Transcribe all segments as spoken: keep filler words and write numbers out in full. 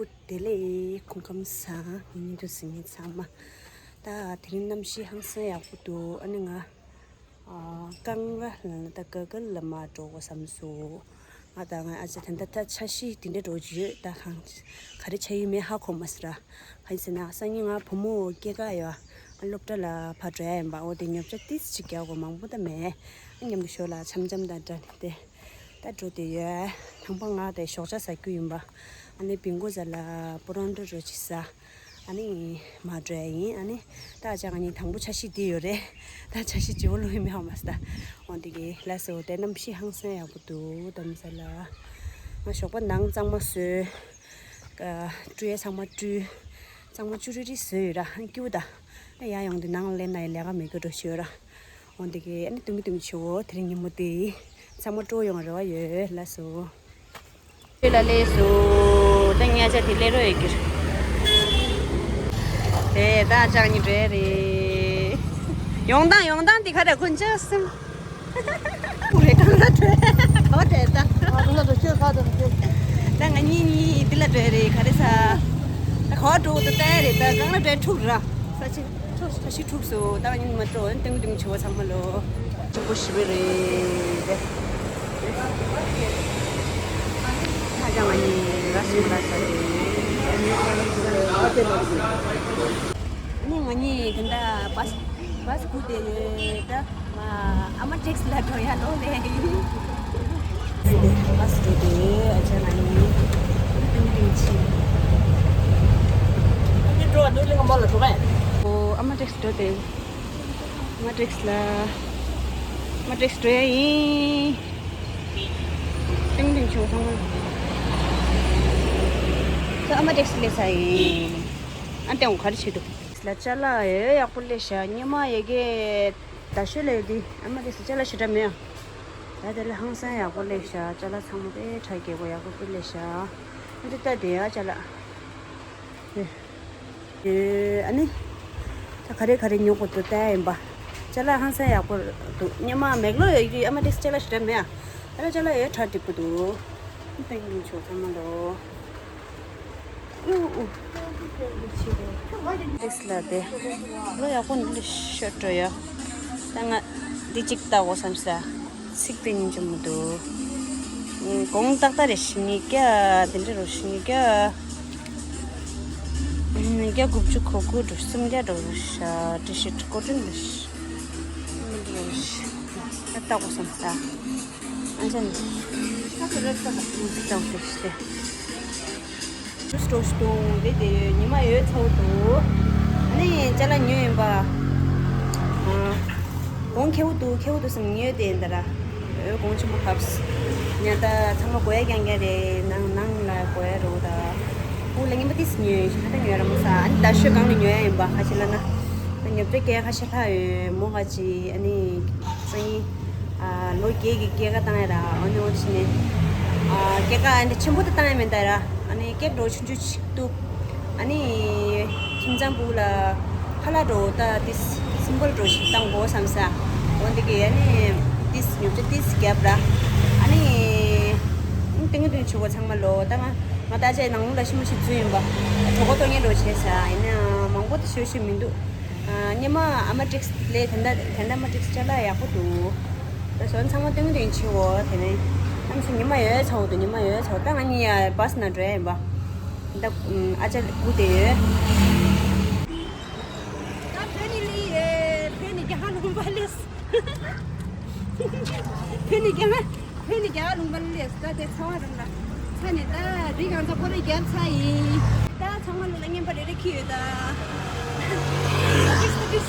བདེ་ལེགས། སྐུ་ཁམས་བཟང་། ངེད་དུ་གཟིགས་མཁན་ཚང་མ། ད་དེ་རིང་གནམ་གཤིས་ཧང་སང་ཡག་པོ་འདུག་ཨ་ནི་ང་ཨ་ཀང་ར་ལ་ནི་ད་ག་ག་ལ་མ་འགྲོ་དགོས་བསམ་སོང་། ང་ད་ང་ཨ་ཅག་ད་ལྟ་ད་འཆར་གཞི་དེ་འདྲ་འགྲོ་གི་ཡོད། ད་གང་ག་རེ་ཆགས་ཡོད་མེད་ཧ་གོ་མ་སོང་ར། གང་ཡིན་ཟེར་ན་སང་ཉིན་ང་བུ་མོ་སྐྱེས་སྐར་ཡོད། ཨ་སློབ་གྲྭ་ལ་ཕར་འགྲོ་ཡ་ཡིན་པ། འོ་དེ་ཉོ་ཆ་ཏིས་ཅིག་རྒྱག་དགོས། མང་པོ་ད་མེད། ཨ་མཉམ་དུ་ཞོར་ལ་འཆམ་འཆམ་དང་འདྲ་ནས་དེ། ད་འགྲོ་དེ་ཡོད། དང་པོ་ང་དེ་ཞོགས་ཇ་ཟ་རྒྱུ་ཡིན་པ། ཨ་ནི་བིང་གོ་ཟ་ལ་པོ་རོང་ཏོ་རོ་ཅིག་ཟ། ཨ་ནི་མ་འགྲོ་ཡ་ཡིན། ཨ་ནི་ད་ཨ་ཅག་ང་གཉིས་དང་པོ་འཆར་གཞི་དེ་ཡོད་རེད། ད་འཆར་གཞི་བརྗེ་བོ་ལོ་ཡིན་མི་ཧ་མ་སི་ད། འོ་འདི་གི་ལ་སོ་དེ་གནམ་གཤིས་ཧང་སང་ཡག་པོ་འདུག་དམ་ས་ལ། ང་ཞོགས་པ་ནང་གཙང་མ་བཟོས། ཀ་བཀྲུ་ཡ་ཚང་མ་བཀྲུས། གཙང་མ་བཅུ་རི་རི་བཟོས་ཡོད་ར། ཨ་ནི་སྐྱིད་པོ་ད། ཨ་ཡ་ཡོང་དུས་ནང་ལ་སླེབས་ན་ཡ་ལས་ཀ་མེད་དགོས་འགྲོ་ཞུ་ཡོད་ར། འོ་འདི་གི་ཨ་ནི་ཏུང་གི་ཏུང་ཆེ་བོ་དེ་རིང་ཉིན་མོ་དེ་ཚང་མ་སྤྲོ་ཡོང་རེ་བ་ཡོད་ལ་སོ། ཁྱོད་ལ་སླེབས་སོ། ད་ཉ་ཆ་དེ་སླེབས་རོགས་ཡོད་ཀྱི་རེད། དེ་ད་ཅག་གཉིས་འགྲོ་ཡ་རེད། ཡོང་སྟངས་ཡོང་སྟངས་དེ་ག་རེ་ཁོ་འཇག་སེམས། ཁོ་རེ་གང་ལ་འགྲོ་ཡ་ག་བ་འགྲོ་ཡ་ད། ང་ལ་འགྲོ་ཁྱོད་ག་དང་ཁྱོད། ད་ང་གཉིས་གཉིས་འདི་ལ་འགྲོ་ཡ་རེད། ག་རེ་ཟ། ད་ག་བ་འགྲོ་དུ་ལྟ་ཡ་རེད། ད་གང་ལ་འགྲོ་ཡ་འཁྲུག་ར། ས་ཆེ། ཁྲོ་ཁ་ཤི་འཁྲུགས་སོ། ད་ང་གཉིས་མ་འགྲོ་ཏེང་ཏེང་ཆེ་བ་ཚང་མ་ལོ། ཆེན་པོ་ཞི་བའི་རེད། ད་ཅང་ང་གཉིས་ར་སུ་ར་ས་རེད། ནི་ང་གཉིས་ད་ལྟ་བ་སི་བ་སི་སྒུག་བསྡད་ཡོད་ད། ཨ་མ་ཊེག་སི་ལ་འགྲོ་ཡ་ལོ་ལེ་ཡིན། བ་སི་འགྲོ་དེ་ཨ་ཅག་ང་གཉིས་ཏིང་ཏིང་ཕྱིན། འགྲོ་བ་ནུ་ལི་ང་མོ་ལ་འགྲོ་བས། ཨོ་ཨ་མ་ཊེག་སི་འགྲོ་དེ། ཨ་མ་ཊེག་སི་ལ། ཨ་མ་ཊེག་སི་འགྲོ་ཡ་ཡིན། ཏིང་ཏིང་ཆུང་ཐང་། ད་ཨ་མ་ཊེག་སི་སླེབས་ས་ཡིན། ཨ་ཏེ་འོང་ག་རེ་བྱེད་འདུག་ལ་ཅ་ལག་ཡོད་ཡག་པོ་སླེབས་ཤག་སྔོན་མ་ཡ་གི་ད་ཤོད་ལ་ཡོད་དུས་ཨ་མ་ཊེག་སི་ཅ་ལག་ཞེ་དྲག་མེད་ཨ། ད་དེ་ལ་ཧང་སང་ཡག་པོ་སླེབས་ཤག་ཅ་ལག་ཚང་མ་དཔེ་ཁྲ་རྒྱས་པོ་ཡག་པོ་དཔེ་སླེབས་ཤག་འདི་ལྟ་དེ་ཡ་ཅ་ལག་ཨེ། ཨེ་ཨ་ནི། ད་ག་རེ་ག་རེ་ཉོ་དགོས་འདུག་ལྟ་ཡ་ཡིན་པ། ཅ་ལག་ཧང་སང་ཡག་པོ་འདུག་སྔོན་མ་མེག་ལོ་ཡོད་ཀྱི་ཨ་མ་ཊེག་སི་ཅ་ལག་ཞེ་དྲག་མེད་ཨ། ད་ལ་ཅ་ལག་ཡོད་ཁྲ་འགྲིག་པོ་འདུག་ཏིང་ཏིང་ཆུང་ཚང་མ་ལོ། ཨུ་ཨུ། ཊེག་སི་ལ་དེ། ལོ་ཡག་པོ་འདི་ཤོར་འགྲོ་ཡ། ད་ང་འདི་གཅིག་ལྟ་དགོས་བསམ་ས། ཚིག་དེ་སྙིང་རྗེ་མོ་འདུག་གོང་ཏག་ཏག་རེད་ཤི་ཉིས་བརྒྱ་དེ་འདྲ་རུ་ཤི་ཉིས་བརྒྱ། ཉིས་བརྒྱ་དགུ་བཅུ་གོ་དགུ་འགྲོ་སུམ་བརྒྱ་འགྲོ་རུ་ཤ་འདྲི་ཤི་གོ་དྲུག་འགྲོ་ཤི། མི་འགྲོ་ཤི། ད་ལྟ་གོ་སོང་ད། ཨ་ཅག་ནི། ད་ཁོ་རེ་ལྟ་ད་མི་ཚེ་ལྟ་བུ་ཤི་སྟེ། ཞུ་སྟོ་ཞུ་སྟོ་རེད་དེ་ཉི་མ་ཡོད་ཚ་བོ་འདུག་ཨ་ནི་ཅ་ལག་ཉོས་ཡིན་པ། ཨ། གོང་ཁེ་བོ་འདུག་ཁེ་བོ་འདུག་བསམ་ཉོས་དེ་འདི་ར། འོ་གོང་ཆེན་པོ་ཁབ་སི། ཉ་ད་ཚང་མ་དགོས་ཡ་རྐྱང་རྐྱང་རེད། ནང་ནང་ལ་དགོས་ཡ་རོ་ད། ཕུག་ལ་ངན་པ་ཏིས་ཉོས་ཤི་ད་ཉོས་ར་མོ་ས་ཨ་ནི་ད་ཤོད་གང་ལ་ཉོ་ཡ་ཡིན་པ་ཁ་ཤས་ལ་ན། ད་ཉོ་ཚོད་སྐྱེལ་ཁ་ཤས་ལྷག་ཡོད་མོ་ཁ་ཅིག་ཨ་ནི། སང་ཉིན། ཨ་ལོ་བརྒྱད་ཀྱི་སྐྱེལ་ཁ་བཏང་ཡ་ར་ཨ་ནི་འོ་ཕྱི་ནས། ཨ་སྐྱེལ་ཁ་ཨ་ནི་ཆེན་པོ་དེ་བཏང་ཡ་མེད་ད་ར་ཨ་ནི་སྐྱེལ་འགྲོ་ཆུང་ཆུང་ཞིག་འདུག་ཨ་ནི། ཁྱིམ་ཚང་བུ་ལ་ཁ་ལག་འགྲོ་ད་ཏིས་སིམ་པལ་འགྲོ་ཞིག་བཏང་དགོས་བསམ་ས། འོ་འདི་གི་ཨ་ནི་ཏིས་ཉོ་ཆ་ཏིས་རྒྱབ་ར་ཨ་ནི། ཏིང་ཏིང་ཆུ་བོ་ཚང་མ་ལོ་ད་ང་ང་ད་ཅའི་ནང་ལོགས་ལ་ཤི་མོ་ཞིག་འཛུལ་ཡིན་པ། གྲོད་ཁོག་ལྟོགས་ཉེན་འགྲོ་བྱས་ས་ཡིན་ན་མང་པོ་དེ་ཤོད་ཤོད་མི་འདུག་ཨ་སྔོན་མ་ཨ་མ་ཊེག་སི་ལས་དེ་འདྲ་དེ་འདྲ་ཨ་མ་ཊེག་སི་ཅ་ལག་ཡག་པོ་འདུག་ད་བཟོ་ཚང་མ་ཏིང་ཏིང་ཆེ་བོ་དེ་ནས་ཨམ་སི་ཉི་མ་ཡོད་ཚ་བོ་འདུག་ཉི་མ་ཡོད་ཚ་བོ་ད་ང་གཉིས་ཡ་བ་སི་ནང་འགྲོ་ཡ་ཡིན་པ། ད་ཨ་ཅག་སྒུག་བསྡད་ཡོད། ད་བོད་ནས་སླེབས་ཡོད། བོད་ནས་རྒྱ་གར་ལུང་པ་སླེབས། བོད་ནས་རྒྱ་གར། བོད་ནས་རྒྱ་གར་ལུང་པ་སླེབས་ད་དེ་ཚ་བ་རང་ལ། ཚ་ནས་ད་རི་གང་ཚ་ཁོ་རེ་རྒྱབ་ཚ་ཡིན། ད་ཚང་མ་ལོ་ལ་རྔན་པ་རེ་རེ་ཁྱེར་ཡོད་ད། ཏིས་ཏིས།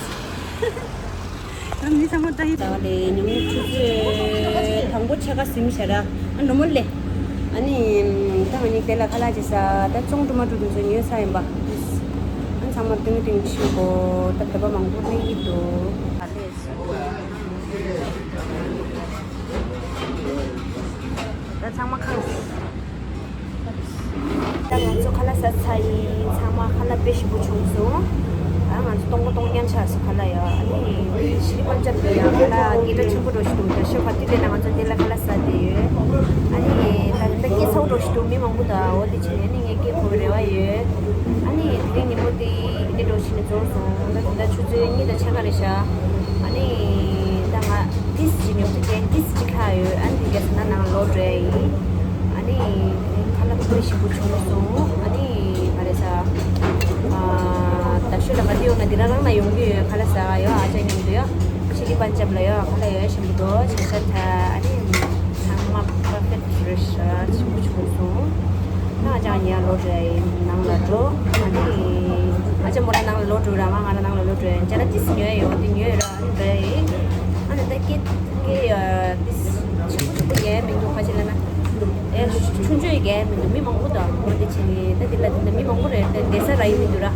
ད་མི་ཚང་མ་ད་ཡིན། ད་ལས་ཉིན་མོ་ཆུ་ཚོད་དང་པོ་ཕྱེད་ཀ་ཟིན་བྱས་ར་ཨ་འགྲོ་མོ་ལས། ཨ་ནི་ད་ང་གཉིས་དེ་ལ་ཁ་ལག་ཅིག་ཟ་ད་ཅོང་ཀྲུ་མ་ཀྲུ་དེ་ཚོ་ཉོས་ཚ་ཡིན་པ། ཨ་ཚང་མ་ཏིང་ཏིང་ཆུ་གོ་ད་བོད་པ་མང་པོ་སླེབས་ཀྱི་འདུག་ད་ཚང་མ་ཁང་། ད་ང་ཚོ་ཁ་ལག་ཟ་ཚར་ཡིན། ཚང་མ་ཁ་ལག་དཔེ་ཞིམ་པོ་བྱུང་སོང་། ད་ང་ཚོ་སྟོང་པ་སྟོང་རྐྱང་ཆགས་སོང་ཁ་ལག་ཡ། ཨ་ནི་ཤི་ལི་པན་ཅབ་ལ་ཡ་ཁ་ལག་སྐད་གྲགས་ཆེན་པོ་འགྲོ་ཞིག་འདུག་ད་ཤོད་ཁ་དུས་དེ་ན་ང་ཚོ་འདི་ལ་ཁ་ལག་ཟ་བསྡད་ཡོད། ཨ་ནི་ད་ད་སྐད་ཚ་བོ་འགྲོ་ཞིག་འདུག་མི་མང་པོ་ད་འོ་དེ་བྱས་ནས་ཨ་ནི་ངས་སྐད་གོ་བའི་རེ་བ་ཡོད། རྫོགས་སོང་། ད་ད་ཆུ་ཚོད་གཉིས་དང་ཕྱེད་ཀ་རེད་ཤག་ཨ་ནི་ད་ང་ཏིས་ཅིག་ཉོ་རྒྱུ་བྱས། ཏིས་ཅིག་ལྷག་ཡོད། ཨ་ནི་དེ་གས་ན་ནང་ལོག་འགྲོ་ཡ་ཡིན། ཨ་ནི་ཁ་ལག་དཔེ་ཞིམ་པོ་བྱུང་སོང་། ཨ་ནི་ག་རེ་ཟ། ཨ་ད་ཤོད་ལ་ང་འདི་ཡོང་ན་འདི་རང་རང་ན་ཡོང་གི་ཡོད། ཁ་ལག་ཟ་ག་ཡོད། ཨ་ཅག་མཉམ་དུ་ཡོད། ཆི་ལི་པན་ཅབ་ལ་ཡོད། ཁ་ལག་ཡོད་ཞིམ་པོ་འདུག་ཆ་ཤ་ཐ། ཨ་ནི་ཚང་མ་པར་ཕེག་རེད་ཤག་ཞིམ་པོ་བྱུང་སོང་། ད་ཨ་ཅག་ཉལ་ལོག་འགྲོ་ཡ་ཡིན། ནང་ལ་འགྲོ། ཨ་ནི་ཨ་ཅག་མོ་ར་ནང་ལ་ལོག་འགྲོ་ར། ང་ང་ར་ནང་ལ་ལོག་འགྲོ་ཡ་ཡིན། ཅ་ལག་ཏིས་ཉོ་ཡ་ཡོད། དེ་ཉོ་ཡ་ར། ཨ་ནི་འགྲོ་ཡ་ཡིན། ཨ་ནི་ད་སྐད་སྐད་ཡ་ཏིས་ཆུང་ཆུང་པོ་ཡ་མི་འདུག་ཁ་ཅིག་ལ་ན། ཨེ་ཆུང་ཆུང་ཡི་གས་མི་འདུག་མི་མང་པོ་དང་འོ་དེ་བྱས་ནས་ད་དེ་ལ་དེ་འདྲ་མི་མང་པོ་རེད། དེ་བསྡད་ས་རག་གི་མི་འདུག་ར།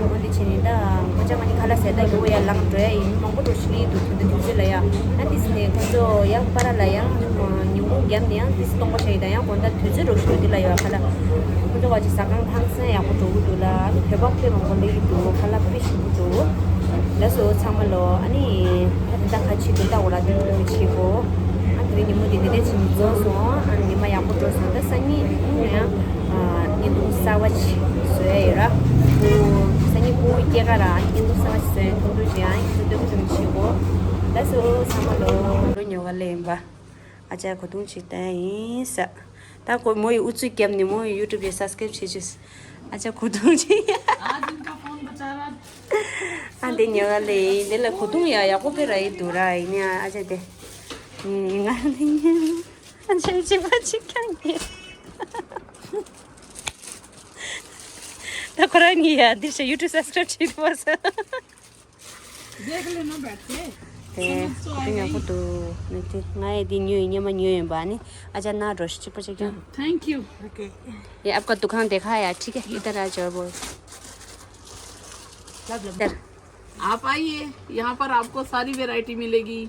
འོ་དེ་བྱས་ནས་ད་ཁོ་ཅག་ང་གཉིས་ཁ་ལག་ཟས། ད་ཡོང་ཡ་ལངས་འགྲོ་ཡ་ཡིན། མི་མང་པོ་འགྲོ་ཤི་ལི་འདུག་དེ་འདྲ་དུས་ཚོད་ལ་ཡ། ད་དེ་ནས་ཁོ་ཚོ་ཡང་པ་ར་ལ་ཡང་ཉིན་གུང་བརྒྱབ་ནས་ཡང་ཏིས་སྟོང་པ་ཆགས་ཡི། ད་ཡང་དགོང་དག་དུས་ཚོད་འགྲོ་ཤི་འདུག་དེ་ལ་ཡ་ཁ་ལག་ཁོ་ཚོ་བ་ཅི་ཟ་ཁང་ཐང་སན་ཡག་པོ་འགྲོ་གི་འདུག་ལ། ཨ་ནི་བོད་པ་དཔེ་མང་པོ་སླེབས་ཀྱི་འདུག་ཁ་ལག་དཔེ་ཞིམ་པོ་འདུག་ལགས་སོ་ཚང་མ་ལོ། ཨ་ནི་ད་ད་ཁ་ཆེ་དེ་ད་འོ་ལ་དེ་འདུག་ཆེ་གོ་ཨ་དེ་རིང་ཉིན་མོ་དེ་དེ་འདྲ་ཅིག་རྫོགས་སོང་། ཨ་ནི་ཉི་མ་ཡག་པོ་འགྲོ་སོང་། ད་སང་ཉིན་ཡང་ཨ་བརྙན་ཐུང་གསར་པ་ཅིག་བཟོ་ཡ་ཡོད་ར། སང་ཉིན་སྐུ་སྐྱེས་སྐར་ར། ཨ་ནི་བརྙན་ཐུང་གསར་པ་ཅིག་བཟོ་ཡ་ཐུགས་འདུན་ཅིག་ཨ་ནི་ཐུགས་འདུན་ཆེ་གོ་ལགས་སོ་ཚང་མ་ལོ། ལོ་ཉོ་ག་ལེན་པ། ཨ་ཅག་གོས་ཐུང་ཅིག་བསྟན་ཡིན་ས། ད་གོ་མོ་ཡི་ཨུ་ཚུགས་བརྒྱབ་ནས་མོ་ཡི་ཡུ་ཊུབ་ཡི་སབ་སི་ཀ་རེབ་བྱེད་ཅིག་ཨ་ཅག་གོས་ཐུང་ཅིག आज इनका फोन बचा रहा। ཨ་འདི་ཉོ་ག་ལེ་ཡིན། འདི་ལ་གོས་ཐུང་ཡ་ཡག་པོ་དཔེ་ར་ཡི་འདུག་ར། ཡིན་ཡ་ཨ་ཅག་དེ། ཡིན་ང་འདི་ཉོ། ཨ་ཅག་ཅི་པ་ཅིག་ཀྱང་ཉོ། ད་ཁོ་རང་གཉིས་ཡ་འདི་ཞེ་ཡུ་ཊུབ་སབ་སི་ཀ་རེབ་བྱེད་དུ་བ་ས། देख लेना बैठ के। དེ་समझ तो आ ཁོ་ཡག་गई པོ་འདུག་ནི་དེ་ང་ཡི་དེ་ཉོས་ཡིན། སྔོན་མ་ཉོས་ཡིན་པ་ནི། ཨ་ཅག་ན་འགྲོ་ཤི་གཅིག་པོ་ཅིག་ཀྱང་། थैंक यू। ये आपका दुकान देखा है यार, ठीक है, इधर आ जाओ बोल। इधर। आप आइए, यहाँ पर आपको सारी वैरायटी मिलेगी।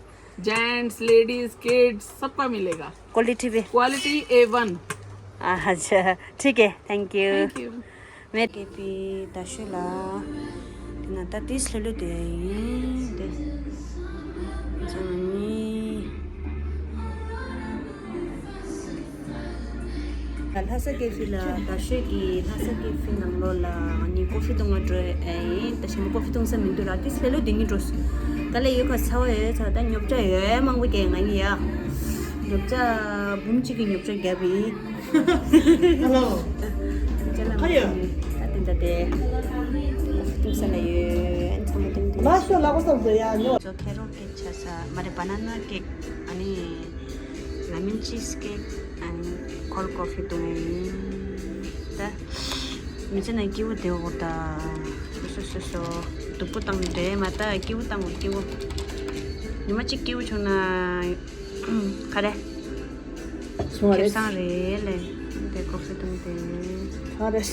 जेंट्स, लेडीज, किड्स, सबका मिलेगा। क्वालिटी भी। Quality A one. अच्छा, ठीक है, थैंक यू। Thank you. མེད། ཀེ་པི་ད་ཤོད་ལ། དེ་ན་ད་ཏིས་ལྷོད་ལྷོད་དེ་ཡིན་དེ། ཅང་ནི། ད་ལྷ་ས་ཀེ་ཕི་ལ་ད་ཤོད་ཀྱི་ལྷ་ས་ཀེ་ཕི་ནང་ལོགས་ལ་ནི་ཀོ་ཕི་འཐུང་བ་འགྲོ་ཨེ་ཡིན། ད་ཞིམ་པོ་ཀོ་ཕི་འཐུང་ས་མི་འདུག་ར། ཏིས་ལྷོད་ལྷོད་དེ་ཡིན་འགྲོ། ད་ལས་ཡོད་ཁ་ཚ་བ་ཡོད་ཚ། ད་ཉོ་ཆ་ཡོད་མང་པོ་སྐྱེ་ང་ཡིན་ཡ། ཉོ་ཆ་འབུམ་གཅིག་གི་ཉོ་ཆ་བརྒྱབ་ཡིན། ཧ་ལོ། ཅ་ལག་ཁ་ཡོད། ད་དེ་འདྲ་དེ། ཏུ་ས་ལ་ཡོད། ཨན་ཚང་མ་ཏིང་ཏིང་། ལ་ཤོ་ལ་གོ་སམ་ཟེར་ཡ་ཉོ། ཚོ་ཁེ་རོ་ཀེག་ཆ་ས་མ་རེད། བ་ན་ན་ཀེག་ཨ་ནི་ལ་མིན་ཅིས་ཀེག་ཨ་ནི་ཁོལ་ཀོ་ཕི་འཐུང་ཡ་ཡིན། ད་མི་ཚེ་ན་སྐྱིད་པོ་བསྡད་འོ་ད། སོ་སོ་སོ་སོ་སྡུག་པོ་བཏང་ནས་འདྲེ་མ་ད་སྐྱིད་པོ་བཏང་འོ་སྐྱིད་པོ། ཉི་མ་གཅིག་སྐྱིད་པོ་བྱུང་ན། ག་རེ། བྱུང་བ་རེད། ཁེ་བཟང་རེད་ལེ། དེ་ཀོ་ཕི་འཐུང་དེ། ག་རེ།